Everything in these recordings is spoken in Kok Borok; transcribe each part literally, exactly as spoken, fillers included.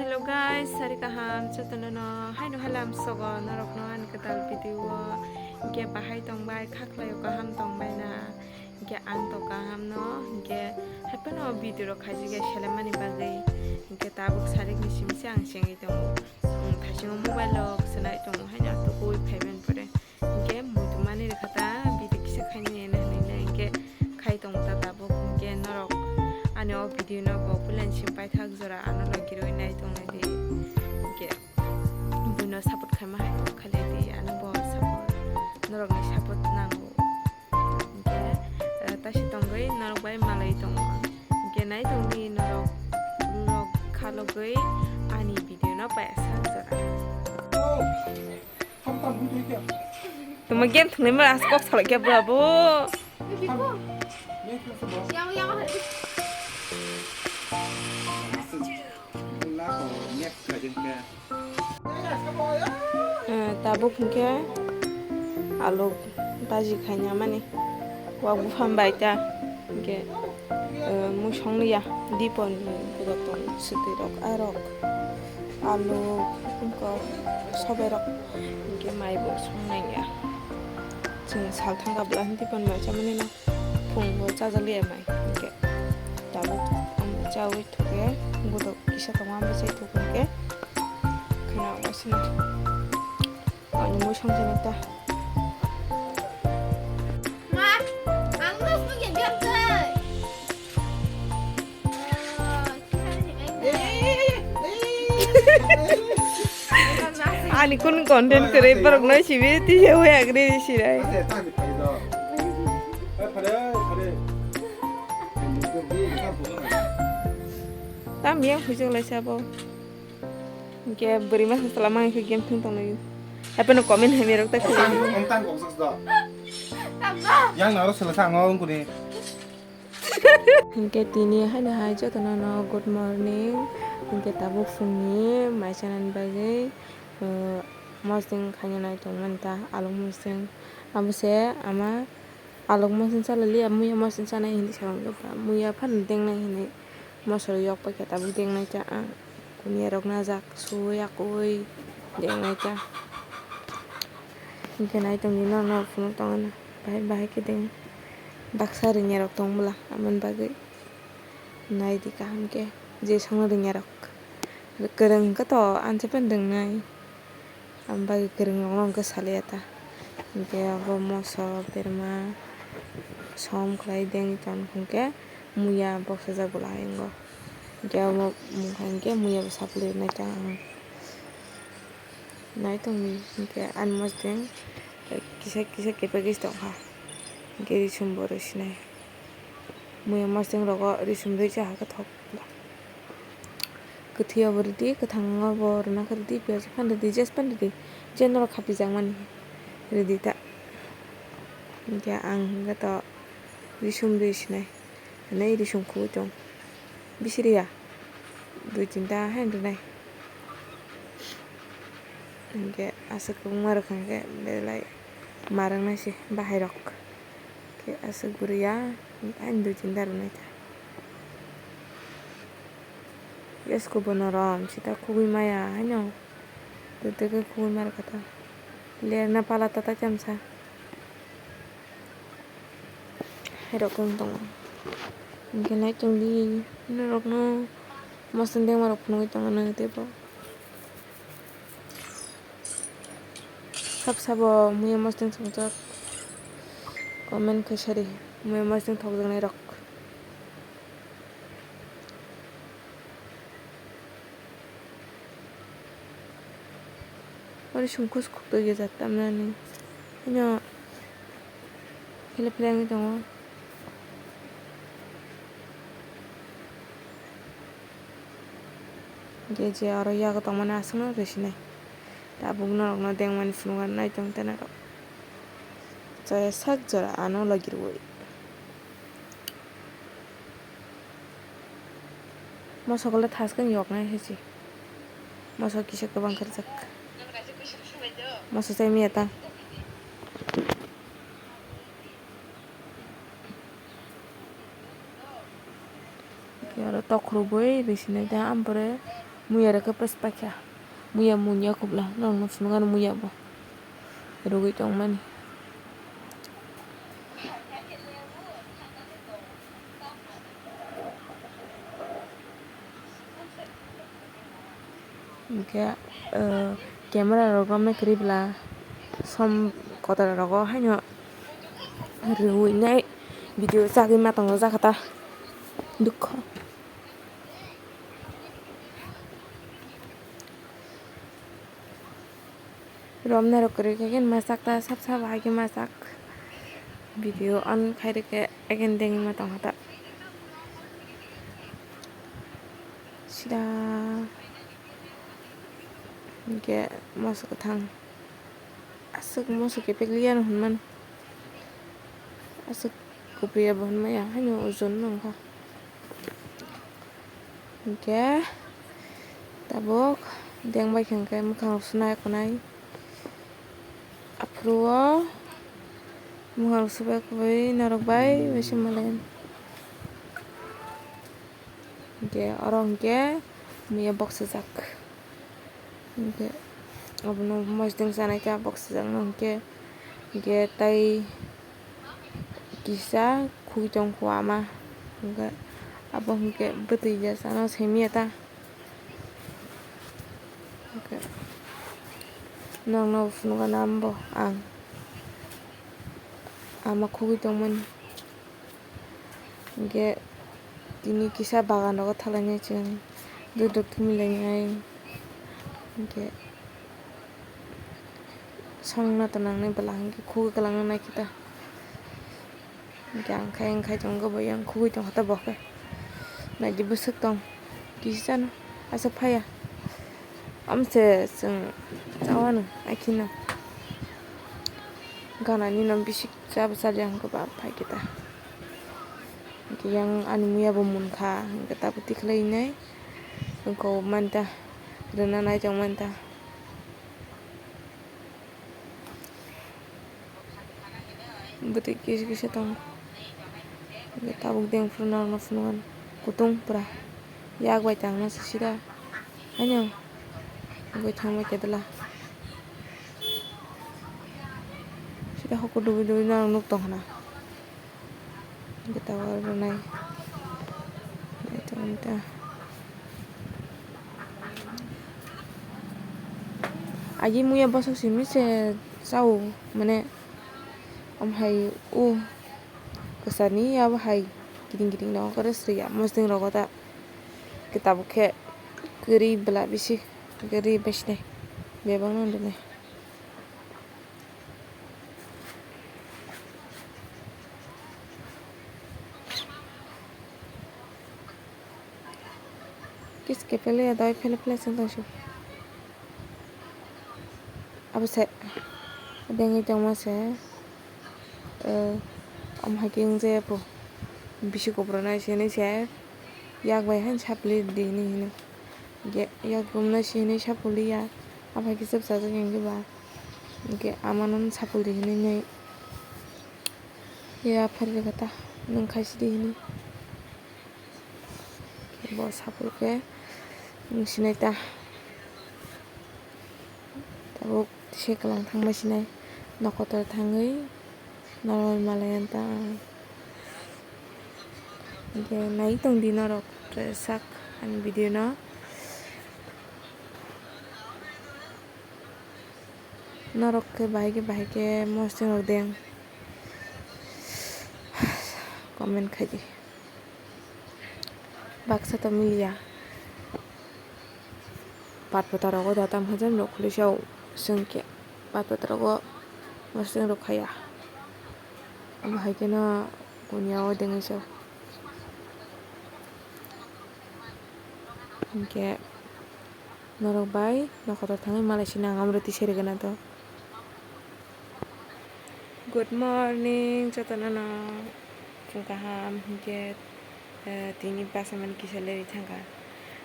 Hello guys, sari kaham jotono no haino halam sogo norok no ani kwtal video o. Hingke bahai tongbai, khaklai o kaham tongbai na? Hingke ang to kaham no, hingke haipano video rok khaijige selemani bagwi. Hingke tabuk sarik ni simi se ang chengwi tongo. Thaisingo mobile rok swnai tongo, haino atugwi phaiman pore. Hingke muitu mani rwkha ta, video kisa khainai hwnwi na hingke khai tongo ta tabuk. Hingke norok ani o video no bo puila ni simi paithak jora ano logirwi nai tongnai di. Hingke buino support khaima hai kok khailai di, ano bo support, norokni support nango. Hingke, eh, taisi tongwi norok bai malai tongo. Hingke nai tongdi norok, norok khalogwi ani video no paisa jora. Tuma game thwngnai ma as kok salai khe bwla bo. Eh, tabuk hingke alok baji khaina mani wak buphang bai ta hingke, eh, mui song liya dipon ni budok tong swtwi rok arok alok wngkha sobai rok hingke mai bo song nangya chwng sal thangkha bwla dipon mai chamani no. Phung bo chajak liya mai hingke tabuk ang bo chaui thuke budok kisa tongo ang bo chai thuke hingke kheno ang bo sini ang mui song sini ta. Ma, ang no sung ya biak kai. Ani kun content kwrwi borok no sibi tisa hoya kwrwi sirai. Tam yang hujung lai sabo. Hingke bwrwi masa salamang khe game thung tongnai. Haipeno comment hamya rok ta khulum. Yang naro sela sa ngo ungkuni. Hingke tini haino hai jotono no good morning. Hingke tabuk phungni mai chanani bagwi, eh, mosdeng khaina nai tongmani ta, alok mosdeng. Abo se ama alok mosdeng chalaliya, muya mosdeng chanai hinwi sa, muya phano dengnai hinwi mosoro yok paikha tabuk dengnai ta ang. Kuniya rok najak suwi yakwi dengnai ta. Hingke nai tongdi norok no phunuk tongo na. Bahai bahai khe deng baksa rwngya rok tong bwla aboni bagwi nai di kaham khe je songno rwngya rok kwrwng khe to anse pen rwngnai. Aboni bagwi kwrwng rok no hwnkhe saliya ta hwnkhe abo moso berma som khlai deng tong hwnkhe muya boksa jak bwla hai wngo hwnkhe abo mungkha hwnkhe muya bo saplai rwnai ta ang. Nai tongdi hwnkhe ani mosdeng kisa kisa kepagwi tongkha. Hwnkhe risum bo rw sinai. Muya mosdeng rogo risum rwi cha hakhe thok. Kwthwi obo rwdi, kwthango bo rwna khe rwdi, piyaj phan rwdi, jes phan rwdi. Je norok khapijakmani rwdi ta. Hwnkhe ang hwnkhe to risum rwi sinai. Hwnwi risum khugwi tong. Bisi rwya. Dui tinta haino rwnai. Hwnkhe aswk kwbangma rwkha hwnkhe belai ma rwknai se bahairok. Khe aswk bo rwya, haino dui tinta rwnai ta. Yasko bo norom sita khugwi maya haino. Dui dui khe khugwi ma rwkha ta. Lerna pala ta ta chamsa. Hai rok wng tongo. Hwnkhe nai tongdi norokno mosdeng dengma rok phunugwi tongo nang teibo. Sab sabo muya mosdeng thokjak comment khe sari muya mosdeng thokjaknai rok. Ori sumkhu sukhu twi gajak tamnani. Hino philip philip wngwi tongo. Hwnkhe je oro yago tongmani aswkno rwsinai. Tabuk norokno dengmani phunukgwi naitong tei norok. Chaya sak jora ano logi rwui. Mosok le thaskhe yoknai hai se. Mosok kisa kwbang khe rwjak. Mosok chai miya ta. Aro tok khurubui risinai ta ampore. Muya rwkhe pes paikha. Muya munya kubla norokno phunukgano muya bo rwgwi tongmani. Hwnkhe, eh, camera rok romnai kwrwi bwla som kotor rogo haino rwui nai video chagwi ma tongo jakha ta dukho. Romnai rok kwrwi khe machak ta sap sap hai khe machak video on khai rwkhe again dengma tongkha ta sida hwnkhe moso kwthang aswk moso kepek liya hinmani aswk kupri ya bo hinmaya haino ojon no wngkha. Hwnkhe tabuk deng bai khe hwnkhe mwkhang rok swnai kunai. Aphuru o mwkhang rok swbai kubui norok bai bai se malen. Hwnkhe oro hwnkhe muya boksajak. Hwnkhe abono mosdeng chanai ta boksajakno hwnkhe, hwnkhe tai kisa khugui tongkho ama. Hwnkhe abo hwnkhe bwtwi ya chana semiya ta. Hwnkhe norokno phunukgana ambo ang ama khugui tongmani. Hwnkhe tini kisa bagan rogo thalainai chwng duduk thumwi lainai. Hwnkhe songna to nangnai bwla hwnkhe khugui kwlangna naikhe ta. Hwnkhe ang khai wngkhai tongo bo yang khugui tongkha ta bo khe. Naidi bwswk tong kisano aswk phaiya. Amse chwng chawano akhino ganani no bisik chaba chaliya hwnkhe ba phaikhe ta. Hwnkhe yang ani muya bo munkha hwnkhe tabuk tikhlai nai wngkha manta rwna nai tong manta. Bwtwi kisa kisa tongo. Hwnkhe tabuk deng phuru norokno phunukgano kutung pura yak bai tangma se sida haino wngwi thangma kedela sida hoko dubui dubui norok nuk tongkhana. Hwnkhe tabuk rwnai naitongmani ta. Agi muya bosok simi se chao mane omo hai o kwchani abo hai kiting kiting no khe sriya mosdeng rogo ta kitab khe kwrwi bwla bisi kwrwi baisinai bebak no rwnai. Kis kepele ya dawai phele phele seng tong si. Abo se dengwi tongma se, eh, omo hai khe wng jaya po. Bisi kopor nai se nai se yak bai han sapli di hinui hino. Hingke yak bumno si hinui sapuli ya. Abo hai khe chwpchajak hingke ba. Hingke amano sapuli hinui nai. Ya phari rwkha ta nwng khai sidi hinui. Bo sapul khe nwng sinai ta. Tabuk se kwlang thangma sinai. Nokotor thangwi norok malai ta. Hingke nai tong di norok sak ani video no. Norok khe bahai khe bahai khe mosdeng rok deng comment khai di. Baksa to miliya. Patpata rogo da tam hajar nok khuli sao sengke patpata rogo mosdeng rok khaya. Abo hai khe no kuniya o dengwi sao. Hingke norok bai nokotor thangwi malai sina ang amrwtwi sergwna to. Good morning jotono no phung kaham hingke, eh, tini basa mani kisa leri thangkha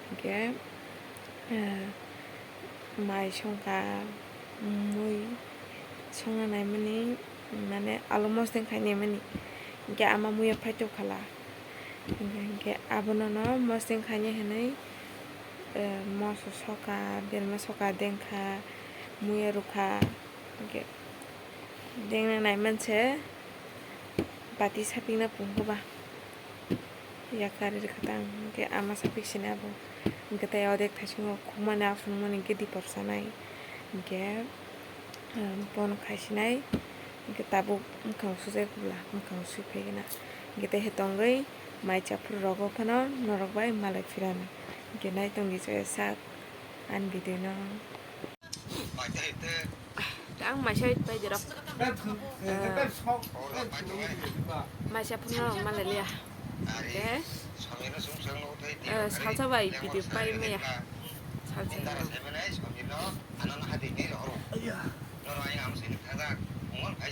hingke, eh, mai songkha mui songna naimani mane alu mosdeng khai naimani hingke ama muiyo phaitokhala. Hingke abono no mosdeng khainai hinui Eh, moso soka, berma soka dengkha, muya rukha, hwnkhe dengna naimanse bati sapikna pungkha ba. Yakari rwkha ta ang, hwnkhe ama sapik sini abo, hwnkhe tei odek thaisingo khukmani aphunukmani hwnkhe dipor sanai, hwnkhe, ah, bono khaisinai, hwnkhe tabuk mwkhang sujai kubla, mwkhang sui phaikhe na, hwnkhe tei hai tongwi mai chaphuru rogo phano norok bai malai phirano, hwnkhe nai tongdi chaya sak ani video no. Ang maisa pai dirok. Maisa phano malai liya. Hwnkhe, eh, salsa bai video pai maya. Salsa.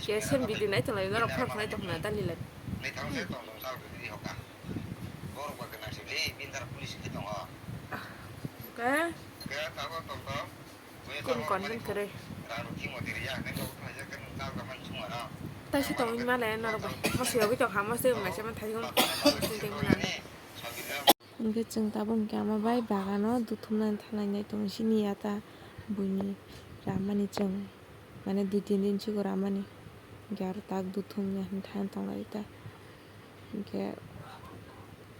Khe sen video nai tonglai norok khorok nai tongna dali lai. Khe. Kung content kwrwi. Taisa tongwi male norok bai. Masa yogwi tong ha, masa yogwi maisa man thajak. Hwnkhe chwng tabuk hwnkhe ama bai bagano duthumnani thanglainai tongo sini ya ta buini ramani chwng, mane dui tin din sigo ramani. Hwnkhe aro tak duthumya hwn thang tonglai ta. Hwnkhe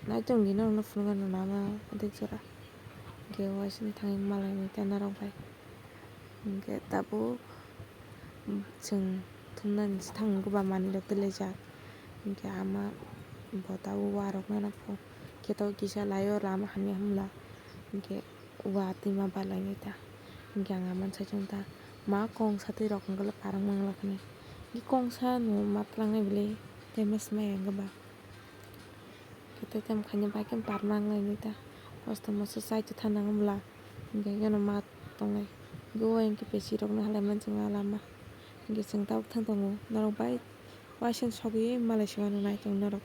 naitok di norokno phunukgwi rwna ma adek jora. Hwnkhe uaisini thangwi malainai ta norok bai. Hwnkhe tabuk chwng thumnani se thangwi manwirok twilaijak. Hwnkhe ama bo tabuk uarokno nukgo. Khe tabuk kisa laio lama hamya hwnla. Hwnkhe ua twima balainai ta. Hwnkhe ang ama sai chong ta. Ma kongsa twi rok hwnkhe parang manglak hinwi. Hwnkhe kongsa no ma twlangnai bwlai tei ma swmai ang ba. Khe tei tamo khaina bai khe parma wnglainai ta. Kosto moso chai twi thana wng bwla. Hwnkhe khe no ma tongnai. Hwnkhe o hwnkhe pesi rokno halai man chwng a lama. Hwnkhe chwng tabuk thang tongo. Norok bai uaisa sogwi malai se mano nai tong norok.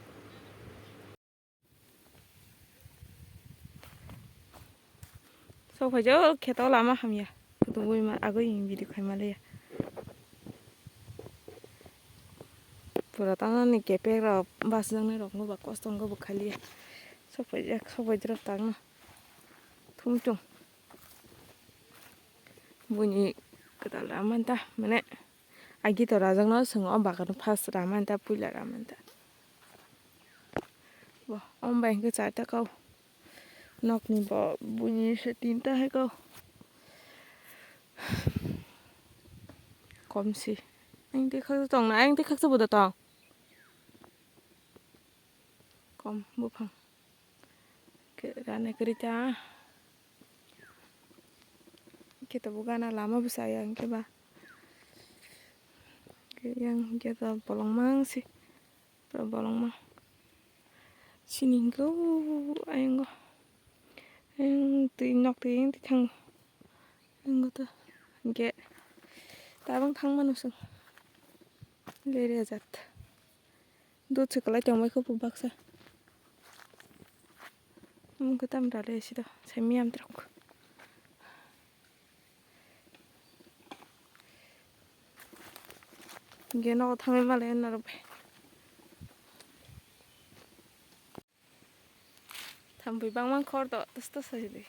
Sok phaijak kheto lama hamya. Kutung ui ma agoi video khai ma leya. Pura tangni kepek rok bus jaknai rok no ba kosto wngkha bo khaliya. Sok phaijak, sok phaijak rok tangno. Thum chung. Buini kwtal ramanta mane. Agi to rajakno swng o bagano first ramanta, puila ramanta. Bo, om bai hwnkhe charta kau. Nokni bo buini se tinta hai kau. Komsi. Ang tei khaksa tong na, ang tei khaksa bo da tong. Kom buphang. Ke rane kwrwi ta. Khe tabuk gana lama bwsa ya hwnkhe ba. Ke yang khe ta bolong mang si. Pura bolong mang. Sini hwnkhe o ayang o. Ayang twi nok twi ayang twi thang. Ayang o ta. Hwnkhe tabang thang mano chwng. Lere jat. Dut se kwlai tongbai kho baksa. Omo khe tam rale sida, sai miyam trok. Hwnkhe nogo thangwi malai norok bai. Thampui bangma khor do, tos tos sai di.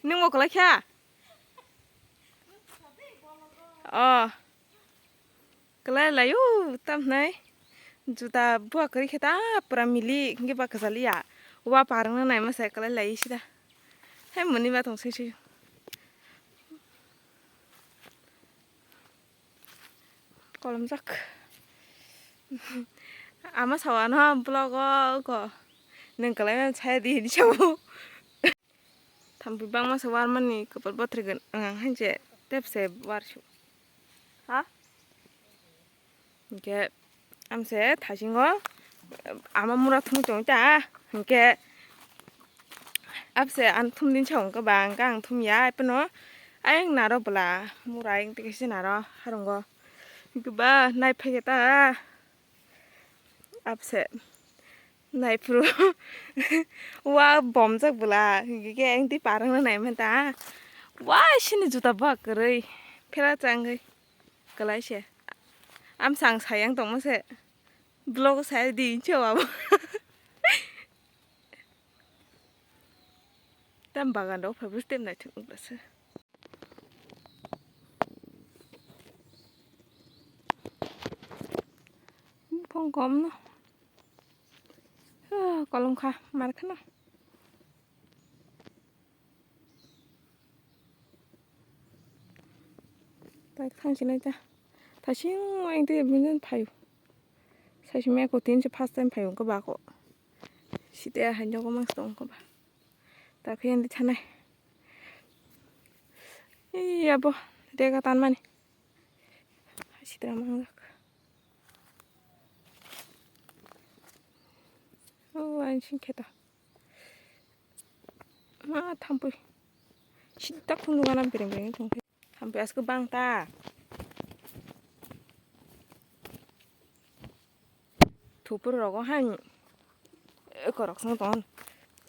Nwng bo kwlai kha? Oh. Kwlai lai o, tam hwnwi juta buwa kwrwi khe ta pura milik hwnkhe ba kwchaliya. Wa parwngna naima se kwlai lai sida. Hai mwnwi ma tong sui sui. Kolomjak. Ama sawano vlog o ko. Nwng kwlai mano saya di hinwi sao. Thampui bangma se warmani kwpal bothorgwn ang hai je tepse warsu. Ha? Hwnkhe amse thaisingo ama mura thumwi tong ta. Hwnkhe abse ang thumdin sa hwnkhe ba hwnkhe ang thumya phano ayang naro bwla mura ayang tei kaisa naro harwngo. Hwnkhe ba naiphai khe ta. Abse naiphuru wa bomjak bwla hwnkhe khe engti parwngna naimanta. Wa sini juta ba kwrwi phela changwi kwlai se. Amsang sayang tongma se vlog saya di hinse wabo. Tam bagan rok phaibo tem naithok wnglaswk. Buphang kom no. Ah, kolom kha, mar khana. Tai thang sinai ta. Thasing wang te bini phaio. Sai simi ako tin se first time phaio ko ba ko. Site hai nogo mang tong ko ba. Ta phiyan di thanai. Iya bo, dega tan mani. Sitra mangjak. Oh, ang sing khe ta. Ma thampui. Sita khundu gana bereng bereng tong khe. Thampui aske bang ta. Thupur rogo han. Korok sang ton.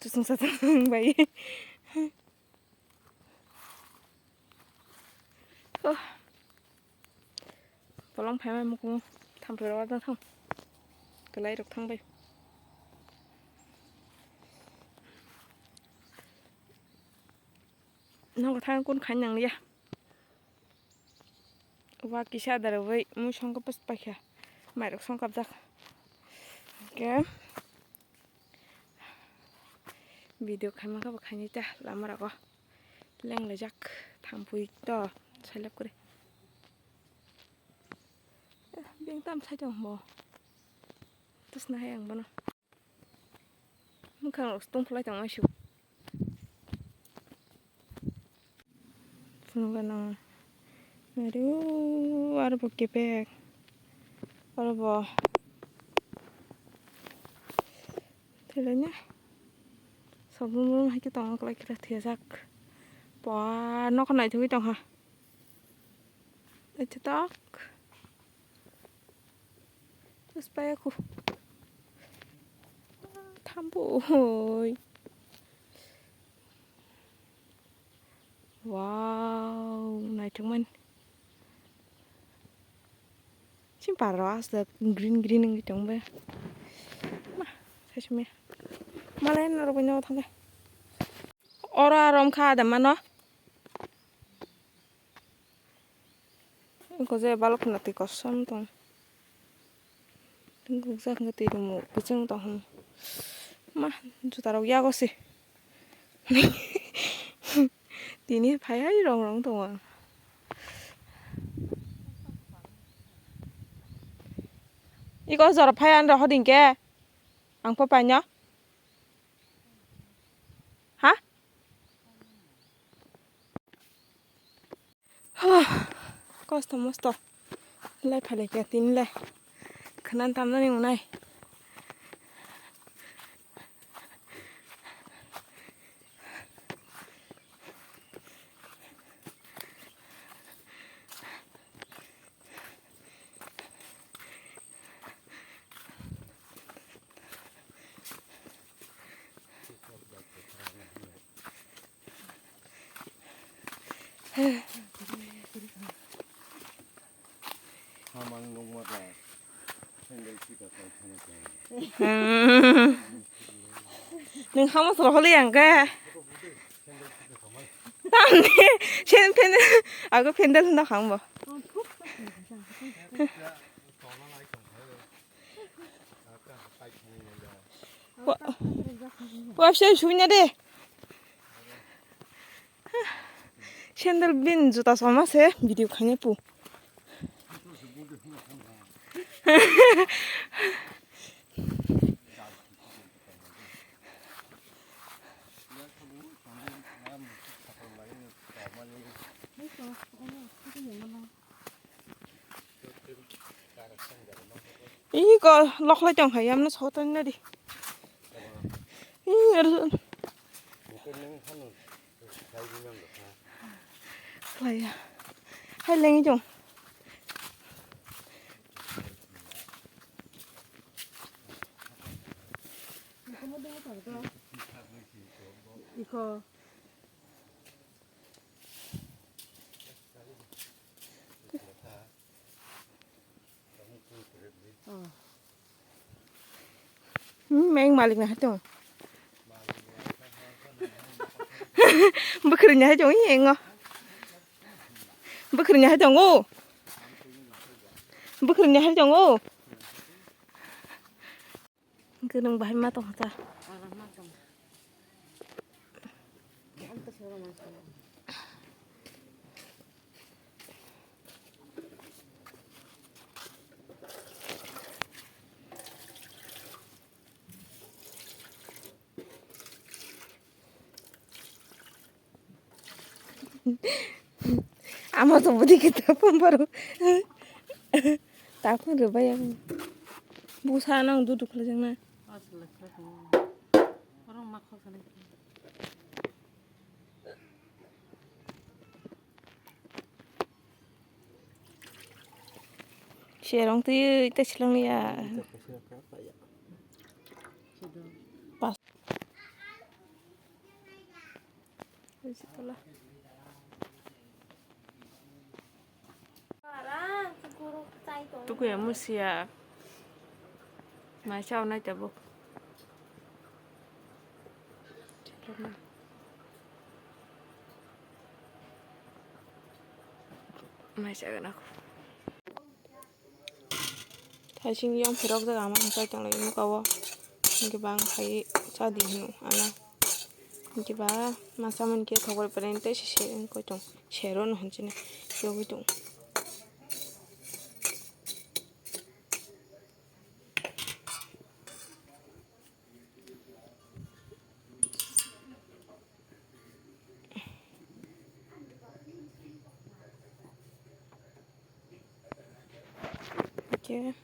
Tusung sa tong bai. Oh. Bolong phaimai mukumu thampui rok thang. Kwlai rok thang bai. Nogo thang kun khain nang ya. Wa kisa da rwui mui songkop pas paikha. Mai rok songkap jak. Okay. Video khaima khe bo khainai ta lama rogo. Lenglaijak thampui to sailap kwrwi. Eh, beng tam sai tong bo. Tusna hai ang bono. Mwkhang rok tong phlai tong ai su. Phunukgano. Aru, aru bo kepek. Aru bo. Thailaina. Sabun brum hai khe tongo kwlai khe thwiyajak. Ba nokha naithogwi tongkha. Naithotok. Tus paya khu. Thambo hoi. Wow, naithokmani. Sini parwa aswk green green wngwi tongbe. Ma, saisme. Malai norok bai no thangkhe. Oro aro wngkha adamano. Wngkha je balok kheno twi kosom tong. Gukjak wngkha twi rwngmung kwchwng tong. Ma, juta rok yago se. Tini phai hai rong rong tongo. Iko jora phai ani rok hoding khe. Ang po paino. Ha? Kosto mosto. Lai phalai khe tini lai. Khwnan tamnani unai. Hamang nungma da. Sandal sita tong thani tong. Hmm. Nung hamo soro holi yang ke. Tamni sen pen aku pendel na khang bo. Wa, wa, se sunya de. Sandal bin juta sama se video khane pu. Ih, ko loklai tong hai, amno sotan na di. Ih, aru. Khlaiya. Hai lengi jong. Iko. Hmm, meng malik na hatung. Bwkhwrwini hai tongo, engo. Bwkhwrwini hai tongo. Bwkhwrwini hai tongo. Gwnang bahai ma tongkha ta. Ama to budi kita pembaro. Tapung rwbai ang. Busa nang dudu khlaijak na. Orang makho sana. Serong twi tei seleng ya. Pas. Tukuya musia. Mai chao nai tabuk. Mai chao na. Thaising yang phirok jaga ama hwnkhai tong lai muka o. Hwnkhe ba ang phai cha di hino ano. Hwnkhe ba masa man khe thok bai pore tei se se wngkoi tong. Sero no hwnchini yogwi tong. Hwnkhe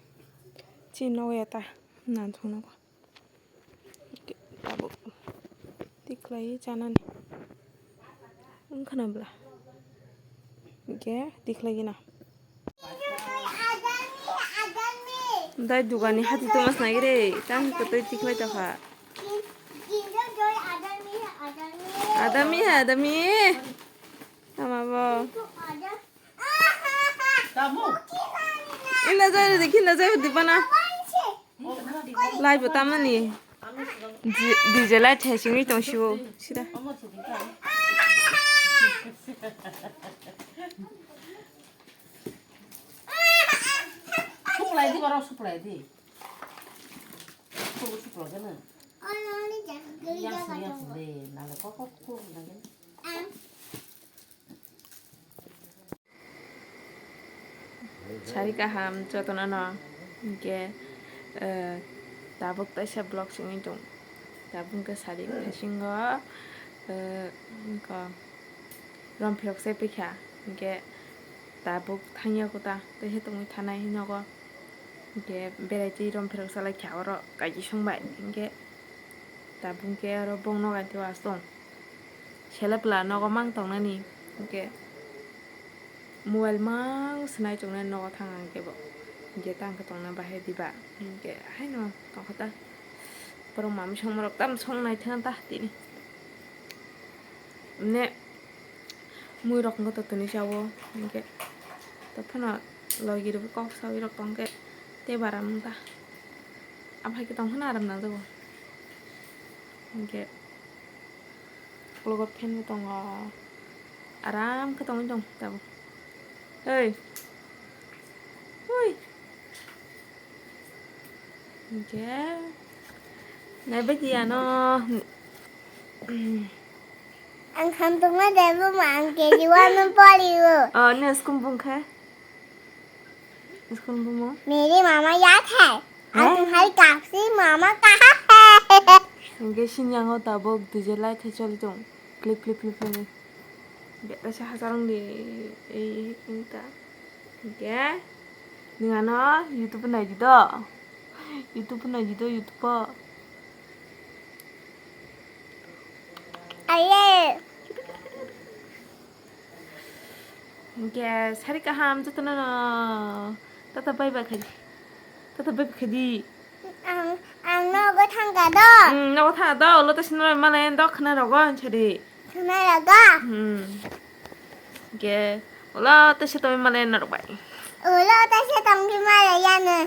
chini nogo ya ta nanthoknai. Tabuk tikhlai chanani wngkha na bwla. Hwnkhe tikhlai gina. Dai dugani hati tongma snai re, tang kotoi tikhlai tokha. Adami hai adami. Tama bo. Inda jai re, dikhi inda jai re, dibana. Lai bo tamani. Di-, D J light hai singwi tong siwo. Sida. Suplai di, borok suplai di. Suplai gana. Yang sini, yang sini, nale kok, kok, kok, nale. Sari kaham jotono no, hwnkhe, eh, tabuk taisa vlog singwi tong. Tabuk hwnkhe sari bisingo, eh, wngkha romphirok se pikha, hwnkhe tabuk thangya kota tei se tongwi thanai nogo. Hwnkhe berai twi romphirok salai kha oro kaisa song bai, hwnkhe tabuk hwnkhe oro bongno kaitwi aswk tong. Selep la nogo mang tongnani, hwnkhe mobile mang swnai tongnani nogo thang ang kebo, hwnkhe tang khe tongna bahai diba, hwnkhe haino tongkha ta borok mami songmarok tamo song naithang ta tini, ne muirok wngkha to tini chao, hwnkhe tei phano logi rok kok sawi rok tongkhe tei baramung ta. Aphai khe tong phano aram nangjago. Hwnkhe ulo fan bo tongo. Aram khe tongwi tong tabuk. Hei. Hui. Hwnkhe naibai di ano. Ang khamtungma debo ma ang K G one no pori o. Oh, ne school bung khe? School bung mo? Meri mama yaad hai. Hai? Ang hai kapsi mama kaha hai? Hwnkhe sini ang o tabuk D J light hai choli tong. Flip, flip, flip, flip. Beta se hajar wng di, ei, ei, ta. Hwnkhe, nwng ano YouTube nai di do. YouTube nai di do, YouTube o. Aye. Hwnkhe, sari kaham jotono no. Tata bye bye khai di. Tata bye bye khai di. Ang, ang nogo thangka do. Hmm, nogo thangka do. Ulo ta sino male dok khna rogo, ang chari. Khna rogo? Hmm. Ge, ulo ta sito male norok bai. Ulo ta sito male yanu.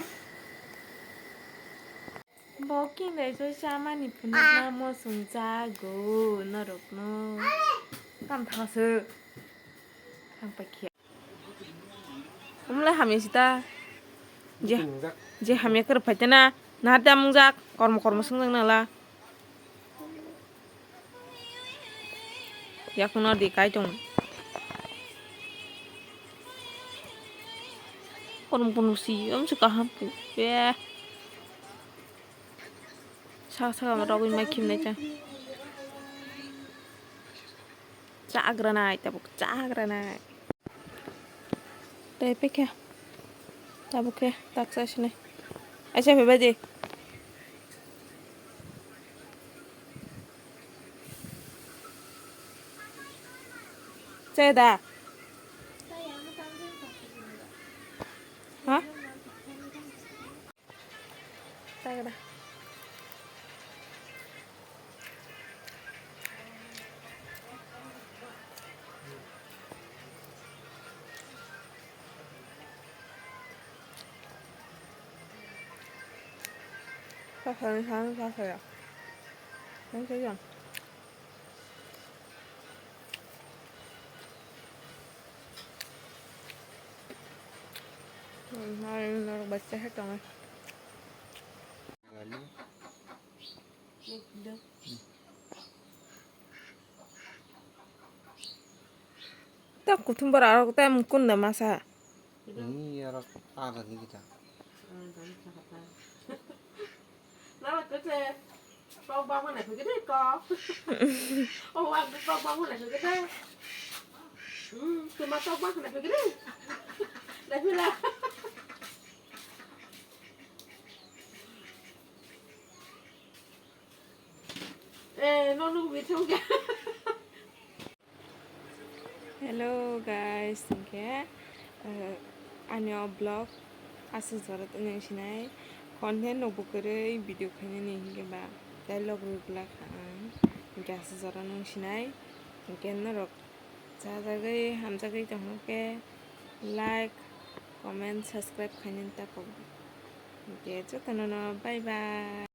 Bo kinai so chamani phunukna mosong chago norokno. Tam thangso. Thang paikhe. Umle hamya sita. Je, je hamya kar phaitena. Nahar da mungjak. Kormo kormo swngjak nala. Yakno di kaitung. Kono kono si, om si kaham pu. Be. Sa sa ma rogwi mai khim nai cha. Cha agra nai, tabuk cha agra nai. Tei pekhe. Tabuk khe taksa sini. Aisa phaibai di. Chai da. Ha? Tagra. Sasani sani sasaya. Nang saya. Hari norok bacha hai tongo. Ta kuthum bara arok ta mukun da masa. Ni arok ta da ni kita. Nara kete kok bang mana kete kok. Oh, wa kok bang mana kete. Hmm, cuma kok bang mana kete. Dah bila. Eh, no, no, we don't get. Hello guys, hingke, eh, ani o vlog aswk jora tongya sinai content rok bo kwrwi video khainani hingke ba dialogue rwgwlak ang hingke aswk jora nung sinai hingke norok chajagwi hamjagwi tongkhe like, comment, subscribe khainani tapok hingke jotono no bye bye.